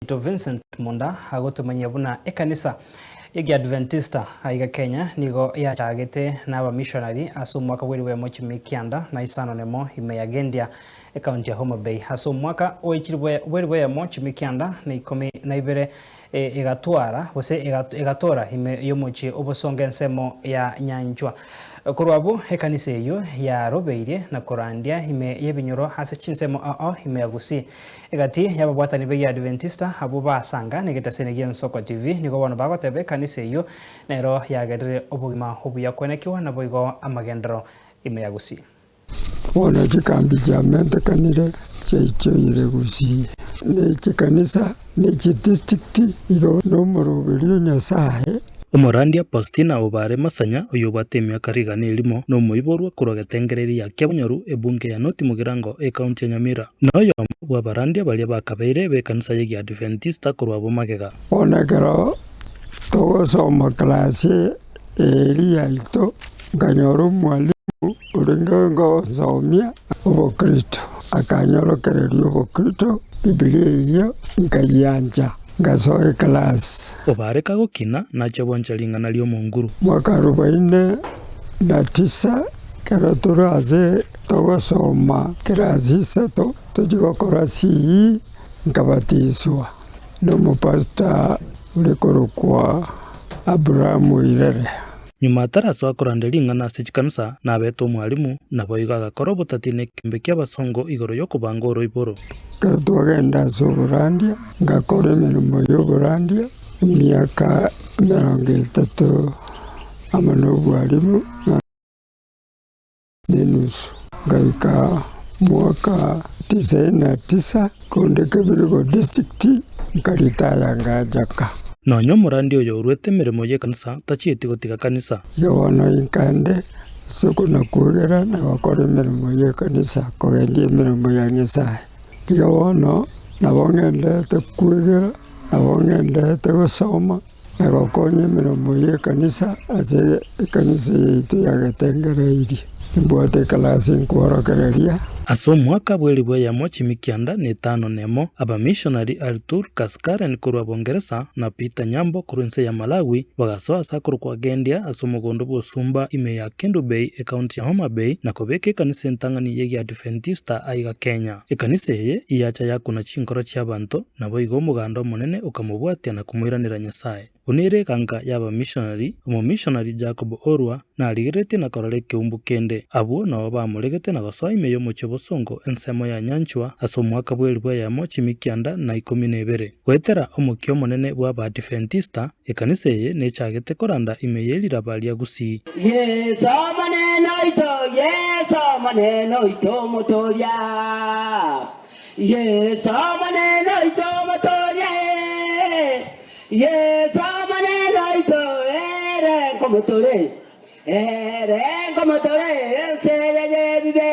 oito Vincent Munda agotomanyia buna ekanisa y'Egiadventista aiga Kenya nigo yachagete n'abamishonari ase omwaka bw'eribu emo chimi kianda na isano nemo ime ya Gendia ekaunti ya Homa Bay. Ase omwaka bw'eribu eyemo chimi kianda na ikomi na ibere egatwara gose egatora ime y'omochie obosongo ensemo ya nyanchwa. Korwa abwo ekanisa eyio yarobeirie na korandia ime y'ebinyoro ase chinsemo ao ime ya Gusii. Egati y'ababwatani b'Egiadventista abwo basanga negetaseni gi'Ensoko TV nigo bono bagoteba ekanisa eyio nero yagerire obogima obuya kwenekiwa naboigo amagenderero ime ya Gusii. Bono chikambi chiamentekanire chiaichoire Gusii, ne chikanisa, ne chidistrikti, igo nomoroberio o Nyasae. Omorandia Faustina Obare Masanya, oyobwate emiaka rigana erimo, nomoiborwa korwa getengereri ya Kiabonyoru, ebunge ya North Mugirango, ekaunti ya Nyamira. Noyomo bw'abarandia baria bakabeire b'ekanisa y'Egiadventista korwa abwo magega. Bono ekero togosoma class eria yaito, nkanyora omwalimu orenge gonsomia obokristo, akanyorokereria obokristo, Bibilia eyio nkayiancha, ngasoa eclass. Obare kagokina, nache gwancha ring'ana ri'Omonguru. Mwaka arobaini na tisa, ekero tore ase togosoma class isato, tochia gokora CE, nkabatiswa na omopastor ore korokwa Abraham Oirere. Nyuma atarasoa korandia ring'ana ase chikanisa, nabete omwalimu, naboigo agakora obotati nekeombe ki'abasongo igoro y'okobanga oroiboro. Ekero twagenda ase oborandia, ngakora emeremo y'oborandia emiaka emerongo etato amo nobwalimu na nenusu. Ngaika mwaka tisaini na tisa, konde Kebirigo district, nkaritaya ngachaka. Nonya omorandi oyo oruete emeremo y'ekanisa tachieti gotiga kanisa. Igo bono inkande ase okonakwegera na gokora emeremo y'ekanisa, kogendia emeremo ya Nyasaye. Igo bono nabo ng'enderete kwegera, nabo ng'enderete gosoma. na gokonya emeremo y'ekanisa ase ekanisa yaito ya Getengereiri. Nimbwate ekalasi nkworokereria. Ase omwaka bw'elifu eyemo chimikianda na etano nemo, abamishonari Artur Kaskaren korwa Bongeresa na Peter Nyambo korwa ense ya Malawi bagasoa ase akorokwa Gendia ase omogondo bw'osumba ime ya Kendu Bay, ekaunti ya Homa Bay, na kobeka ekanisa entang'ani y'Egiadventista aiga Kenya. Ekanisa eye iyacha yakuna chinkoro chi'abanto, Naboigo omoganda omonene okamobwatia na komoiranera Nyasae. Buna ere eganka y'abamishonari, omomishonari Jacob Orwa narigereretie na korora ekeumbu kende. Abwo nao bamoregete na gosoa ime y'omochie bosongo ensemo ya nyanchwa ase omwaka bw'elifu eyemo chimikianda na ikomi na ebere. Goetera omokia omonene bw'Abaadventista, ekanisa eye nechagete koranda ime ye riraba ria Gusii. Yeso Omonene oito, Yeso Omonene oito Omotoria. Yeso Omonene oito Omotoria, ee, Yeso Omonene oito, ere nkomotore, ere nkomotore ense eye y'ebibe.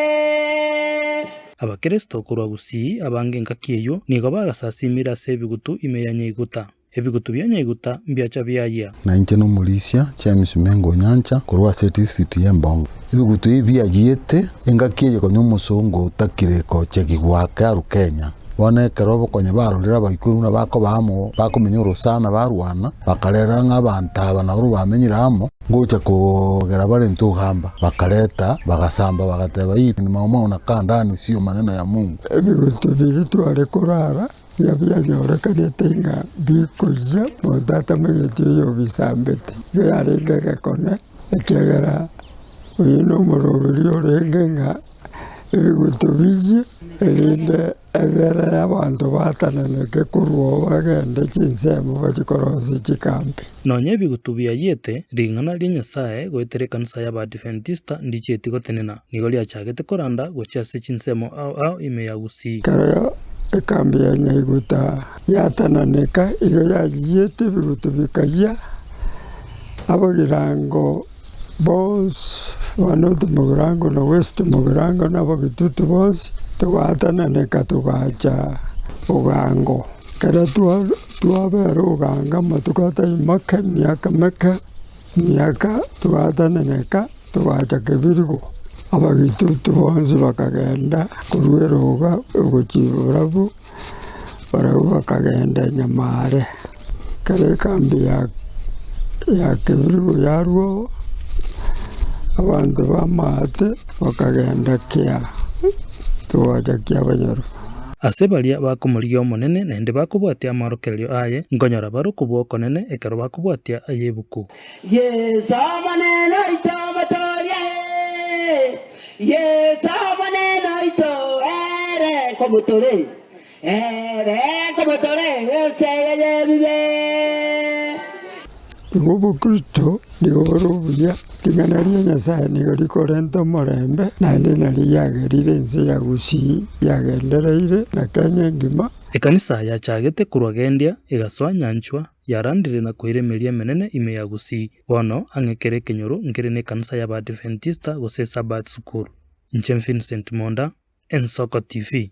Abakeresito korwa Gusii abange engaki eyio nigo bagasasimire ase ebigutu ime ya Nyaiguta. Ebigutu bia Nyaiguta mbiacha biayia. Na inche nomorisia James Mengo Onyancha korwa ase edistrict y'Embongo. Ebigutu ebi biayiete engaki eye konya omosongo otakire gochegigwa ake arwe Kenya. Bono ekero konya barorire abaikuyu buna bakoba amo bakomenya orosana barwana, bakarera ng'a abanto aba nabo bamenyire amo, ngocha kogera bare ntogamba. Bakareta bagasamba bagateba hii ni maumau na kaa ndani sio maneno ya Mungu. Ebigutu biria tware korara. Ebiya bianyorekanete ng'a bikoyia, monto atamanyeti oyobisambete. Igo yarenge egekone, ekiagera oyio nomoroberi orenge ng'a ebigutu biyie, erinde egere abanto batananeke korwa oo bagende chinsemo bachie korosia chikambi. Nonya ebigutu biayiete, ring'ana ria Nyasae goetera ekanisa y'Abaadventista ndichieti gotenena, nigo riachagete koranda gochia ase chinsemo ao ao ime ya Gusii. Ekero ekambi ya Nyaiguta yatananeka, igo yayiete ebigutu bikayia, abagirango bonsi ba North Mugirango na West Mugirango na abagitutu bonsi, togatananeka togacha bogango. Ekero twabera obogango amatuko atari make, emiaka meke, emiaka togatananeka togacha kebirigo, abagitutu bonsi bakagenda korwa eroga gochia borabu. Barabwo bakagenda nyamare, ekero ekambi ya ya kebirigo yarwa oo, abanto b'amaate bakagenda kiaa, togacha kiabanyoro. Ase baria bakomorigia Omonene naende bakobwatia amorokererio aye, nkonyora bare okobua okonene ekero bakobwatia ay'ebuku. Yeso Omonene oito omotoria ee, Yeso Omonene oito ere nkomotore, ere nkomotore ense eye y'ebibe. Igo obokristo nigo bore obuya, ring'ana ria Nyasaye nigo rikorenta omorembe, naende nario riagerire ense ya Gusii yagendereire na Kenya engima. Ekanisa yachagete korwa Gendia egasoa Nyanchwa yarandire na koira emeria emenene ime ya Gusii. Bono ang'e kera ekenyoro nkere nekanisa y'Abaadventista gose Sabbath School. Inche Vincent Monda, Ensoko TV.